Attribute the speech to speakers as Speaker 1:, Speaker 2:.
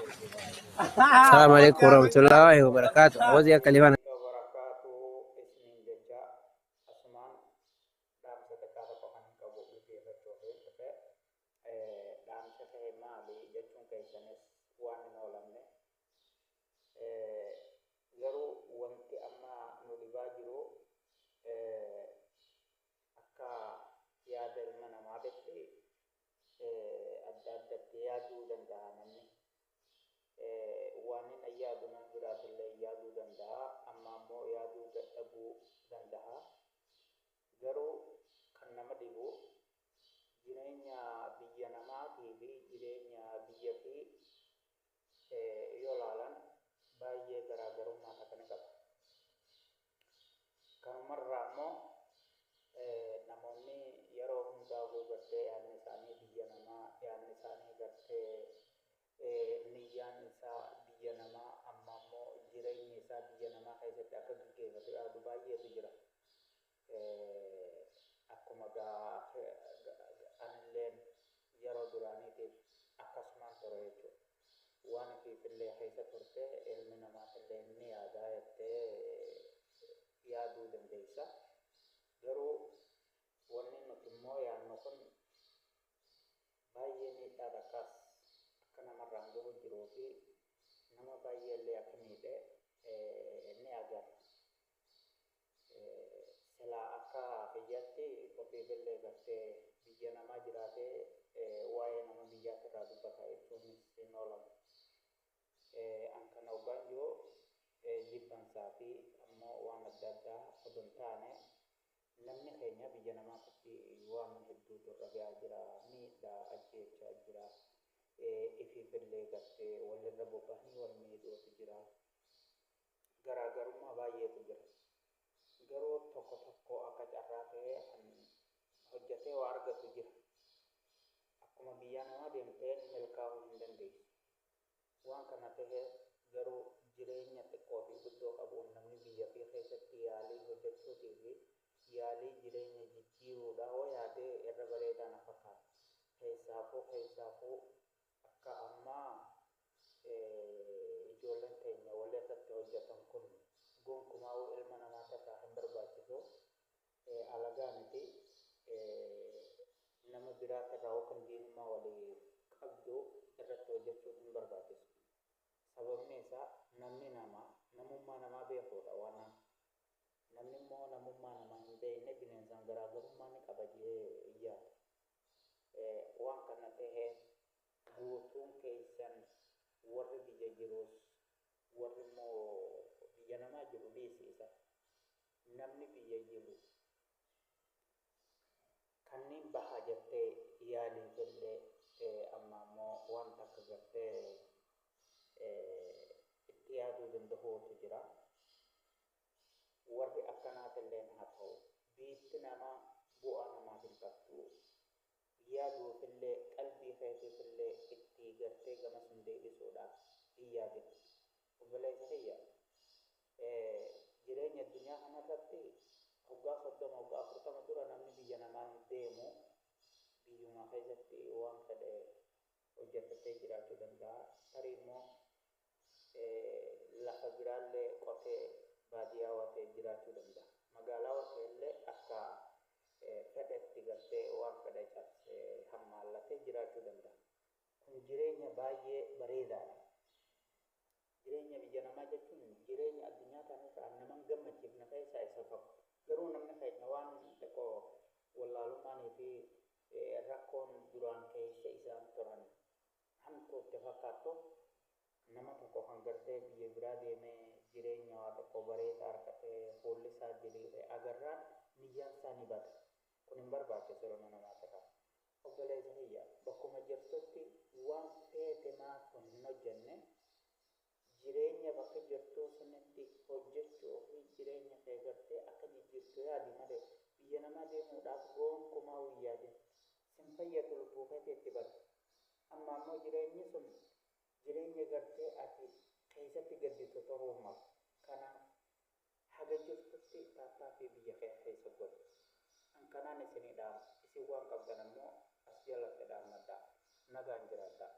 Speaker 1: Assalamu alaikum warahmatullahi wabarakatuh. Awwazi akka liban.
Speaker 2: Wabarakaatuhu isiniin jecha asumaan dhaamsa xiqqaa tokko kan hin qabu dhaggeeffachuuf dhufe. Dhaamsa kee maali jechuun keessanis waan hin oolamne. Garuu wanti amma nu dhibaa jiru akka yaada ilma namaatitti adda addatti yaaduu danda'a namni. Waan inni yaadu nama biraatillee yaaduu danda'a. Amma ammoo yaaduu dadhabuu danda'a. Garuu kan nama dhibu jireenya biyya namaatii fi jireenya biyya fi yoo laalan baay'ee garaagarummaa takka ni qaba. Kanumarraa immoo namoonni yeroo hundaa gartee yaadni isaanii biyya namaa, yaadni isaanii gartee niyyaan isaa biyya namaa, amma immoo jireenyi isaa biyya namaa keessatti akka gaggeeffatu yaadu baay'eetu jira. Akkuma anilleen yeroo duraaniitiif akkasumaan ture jechuudha. Waan ifiifillee keessa turte ilmi namaatillee ni yaadaa jettee yaaduu dandeessa. Garuu wanni nuti immoo yaadnu kun baay'ee miidhaa takkaas akka namarraan gahu jiruu fi nama baay'ee illee akka miidhe ni agarra. Silaa akka biyyatti ofiifillee gartee biyya namaa jiraatee waa'ee nama biyyaatti irraa dubbata jechuunis hin oolamu. An kana hoggaan jiru jibbansaa fi ammoo waan adda addaa odoo hin taane namni keenya biyya namaatti waan hedduutu irra gahaa jira, miidhaa ajjeechaa jira, ifiifillee gartee walirra bobba'anii wal miidhuutu jira. Garaagarummaa baay'eetu jira. Garuu tokko tokko akka carraa ta'ee kan hojjetee waa argatu jira. Akkuma biyya namaa deemteen milkaa'uu hin dandeessu. Waan kana ta'eef garuu jireenya xiqqoo fi guddoo qabuun namni biyya fi keessatti yaalii hojjechuutii fi yaalii jireenya jijjiiruudha hoo yaadee irra bareedaa na fakkaata. Keessaafuu akka ammaa ijoolleen teenya wal irratti hojjetan kun gonkumaa ilma namaatirraa hin barbaachisu. Alagaa miti nama biraatirraa yookaan diinummaa walii qabdu irratti hojjechuun hin barbaachisu. Sababni isaa namni nama namummaa namaa beekuudha waan namni immoo namummaa namaa hin beekne bineensaan garaagarummaa ni qaba jee yaada. Waan kana ta'eef guutuun keessan warri biyya jirus warri immoo biyya namaa jiru dhiisiisa. Namni biyya jiru kanneen bahaa jettee yaaliifillee amma ammoo waan takka gartee itti yaaduu danda'uutu jira. Warri akkanaatillee haa ta'u biitti namaa bu'aa namaaf hin qabdu. Yaaduufillee qalbii keetiifillee itti gartee gama sun deebisuudhaaf hin yaadin. Obboleessa kiyya jireenya addunyaa kanarratti waggaa 30 waggaa 40 dura namni biyya namaa hin deemu biyyuma keessatti waan fedhe hojjetatee jiraachuu danda'a. Tarii immoo lafa biraallee qotee baadiyyaa watee jiraachuu danda'a. Magaalaa watee illee akka fedhetti gartee waan fedhe cabsee hammaallatee jiraachuu danda'a. Kun jireenya baay'ee bareedaadha. Jireenya biyya namaa jechuun jireenya addunyaa kanarraa nama hin gammachiifne keessaa isa tokko. Garuu namni keenya waan xiqqoo wallaalummaanii fi rakkoon duraan keessa isaan turan hamtuutti fakkaattu nama tokko kan gartee biyya biraa deemee jireenya waa tokko bareedaa argatee fuulli isaa diriire agarraan niyyaan isaa ni bada. Kun hin barbaachisu ilma namaatirraa. Obboleessa kiyya bakkuma jirtutti waan feete maaf hin hojjenne jireenya bakka jirtuu sunitti hojjechuu fi jireenya kee gartee akka jijjiirtu yaadi malee biyya namaa deemuudhaaf gonkumaa hin yaadin. Sin fayyadu lubbuu keetii itti bada. Amma ammoo jireenyi sun jireenya gartee ati keessatti gadditu ta'uu mala. Kanaaf haga jirtutti taattaaffii biyya kee keessa godhi. An kanaan isinii dhaama. Isin waan qabdan ammoo as jalatti dhaammadhaa. Nagaan jiraadhaa.